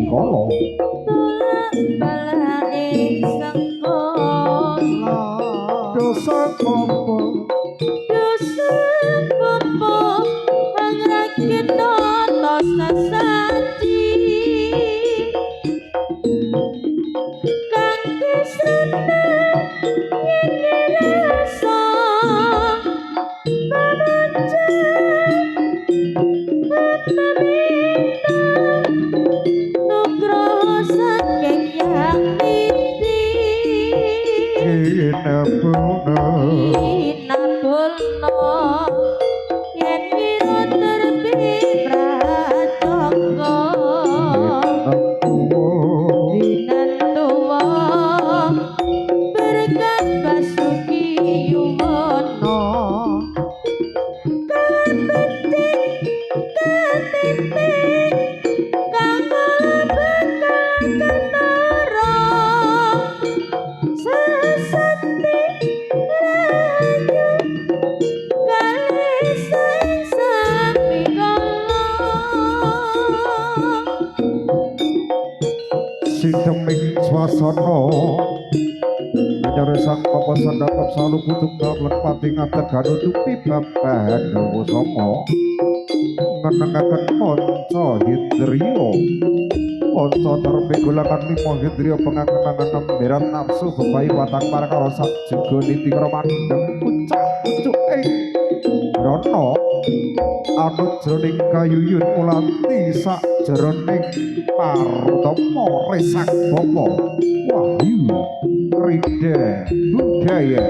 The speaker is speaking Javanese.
dikala. Tulak balae sengkala. Dosa apa? Dosa popo angrakit nata sesaji kang kisrana yen rasa pamanca paminta nugroho saking Yang Niti. Kinabuna. Kinabulna yen wira terbit pracangga. Dinantuwa berkat Basuki Yuwono kapenting katinting kang bekal ketara sasati rahayu kalih sami kala. Sideming swasana Acara sang papa sandapap saluputuk lan pati ngategan utupi babahan sanga ngenengaken panca hindriya panca darmi gulangan lima hindriya pengakenangan nemberan nafsu bebai watang perkara sak juga niti mandeng pucak pucuk ing rana anu jroning kayuyun mulanti sak jroning parutama resak bapa wahyu krida budaya.